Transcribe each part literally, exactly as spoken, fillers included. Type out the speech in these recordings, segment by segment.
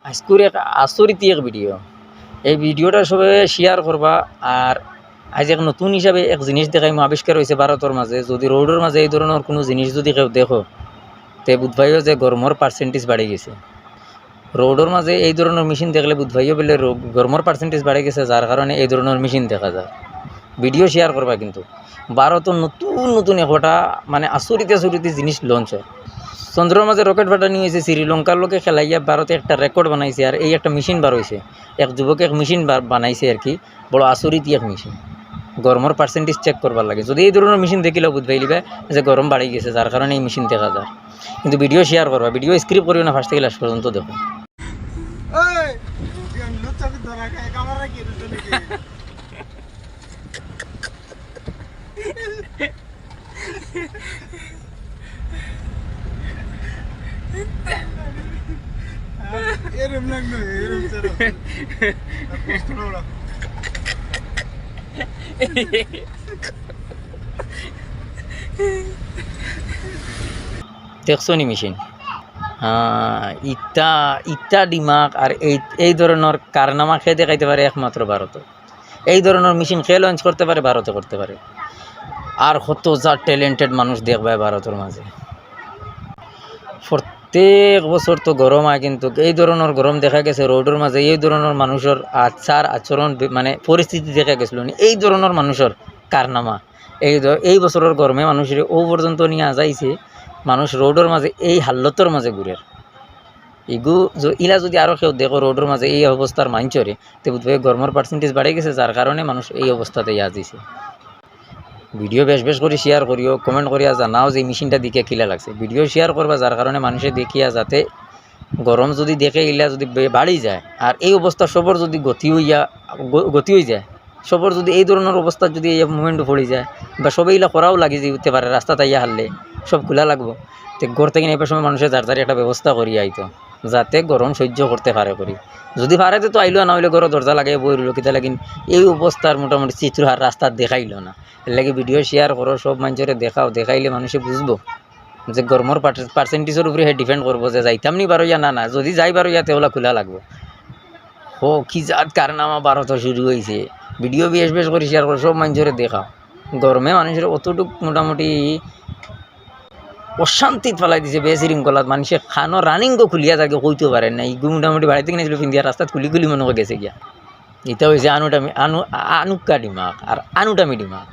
আইজকুর এক আচরিত এক ভিডিও। এই ভিডিওটা সবে শেয়ার করবা। আর আইজ এক নতুন হিসাবে এক জিনিস দেখাইমু, আবিষ্কার অইছে ভারতর মাঝে। যুদি রোডর মাঝে এই ধরনর কুনু জিনিস যুদি কেউ দেখো, তে বুঝবায়ও যে গরমর পার্সেন্টেজ বাড়ি গেছে। রোডর মাঝে এই ধরনর মেশিন দেখলে বুঝবায়ও বুলে রো-, গরমর পার্সেন্টেজ বাড়ি গেছে, যার কারণে এই ধরনর মেশিন দেখা যায়। ভিডিও শেয়ার করবা কিন্তু। ভারতর নতুন নতুন একটা মানে আচরিত আচরিত জিনিস লঞ্চ অয়। চন্দ্রর মাঝে রকেট ফাটানি অইছে, শ্রীলঙ্কার লগে খেলাইয়া ভারতে একটা রেকর্ড বানাইছে। আর এই একটা মেশিন বার অইছে, এক যুবকে এক মেশিন বার-, বানাইছে আর কি, বড় আচরিত এক মেশিন। গরমর পার্সেন্টেজ চেক করবার লাগি। যুদি এই ধরনর মেশিন দেখিলেও বুঝবায়লিবা যে গরম বাড়ি গেছে, যার কারণে এই মেশিন দেখা যায়। কিন্তু ভিডিও শেয়ার করবা, ভিডিও স্কিপ করিও না, ফার্স্ট থাকি লাস্ট পর্যন্ত দেখো। এই, লুচ্চা কি ধরা খায়, কামড় রাখি, লুচ্চা নাকি? এরম লাগলো, এরম ছাড়া। কষ্ট না ওরা। দেখছো নি মেশিন? হ্যাঁ, ইতা, ইতা দিমাগ আর এই, এই ধরনর কারনামা কে দেখাইতে পারে একমাত্র ভারত। এই ধরনর মেশিন কে লঞ্চ করতে পারে? ভারতে করতে পারে। আর কত যা ট্যালেন্টেড মানুষ দেখবায় ভারতর মাঝে। প্রত্যেক বছর তো গরম আয়, কিন্তু এই ধরনর গরম দেখা গেছে রোডর মাঝে, এই ধরনর মানুষর আচার আচরণ বে-, মানে পরিস্থিতি দেখা গেছিল নি, এই ধরনর মানুষর কারনামা। এই ধ-, এই বছরর গরমে মানুষরে অউ পর্যন্ত নিয়া যাইছে, মানুষ রোডর মাঝে এই হালতর মাঝে ঘুরের। ইগু য-, ইলা যুদি আরো কেউ দেখো রোডর মাঝে এই অবস্থার মাইনষরে, তে বুঝবায় গরমর পার্সেন্টেজ বাড়ি গেছে, যার কারণে মানুষ এই অবস্থাত আইয়া যাইছে। ভিডিও বেশ বেশ করি শেয়ার করিও, কমেন্ট করিয়া জানাও যে এই মেশিনটা দেখিয়া কিলা লাগছে। ভিডিও শেয়ার করবা, যার কারণে মানুষে দেখিয়া যাতে গরম যুদি দেখে ইলা যুদি বে-, বাড়ি যায়, আর এই অবস্থা সবর যুদি গতি অইয়া, গ-, গতি অই যায়, সবর যুদি এই ধরনর অবস্থা যুদি এই মুভমেন্ট পড়ি যায়, বা সবে ইলা করাও লাগি যাইতে পারে, রাস্তাত আইয়া হারলে সব খোলা লাগবো। তে ঘর থাকি নেবার সময় মানুষে যার যার একটা ব্যবস্থা করি আইতো, যাতে গরম সহ্য করতে পারে করি। যুদি পারে তে তো আইলো, না অইলে ঘরো দরজা লাগাই বই রইলো, কিতা লাগিন এই অবস্থার মোটামুটি চিত্র আর রাস্তাত দেখাইলো না। এর লাগি ভিডিও শেয়ার করো, সব মাইনষরে দেখাও, দেখাইলে মানুষে বুঝবো যে গরমর পার্সেন্টেজর উপরে হে ডিপেন্ড করবো যে যাইতাম নি বারইয়া না, না, যুদি যাই বারইয়া তে অলা খোলা লাগবো। হো, কি জাত কারনামা ভারতো শুরু অইছে। ভিডিও বেশ বেশ করি শেয়ার করো, সব মাইনষরে দেখাও। গরমে মানুষরে অতটুক মোটামুটি অশান্তিত ফালাই দিছে, বেশৃঙ্খলাত। মানুষে খানো রানিংও খুলিয়া থাকে, কইতেও পারে না। ইগু মোটামুটি বাড়িত কিনেছিল পিন্দিয়া, রাস্তাত খুলি খুলি মনে অয় গেছে গিয়া। ইটা অইছে আনুটামি-, আনু-, আনুক্কা দিমাগ আর আনুটামি দিমাগ।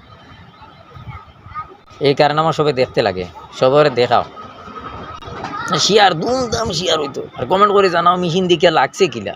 এই কারনামা সবে দেখতে লাগে, সবরে দেখাও। শেয়ার, দুমদাম শেয়ার অইতো। আর কমেন্ট করি জানাও, মেশিন দেখিয়া লাগছে কিলা।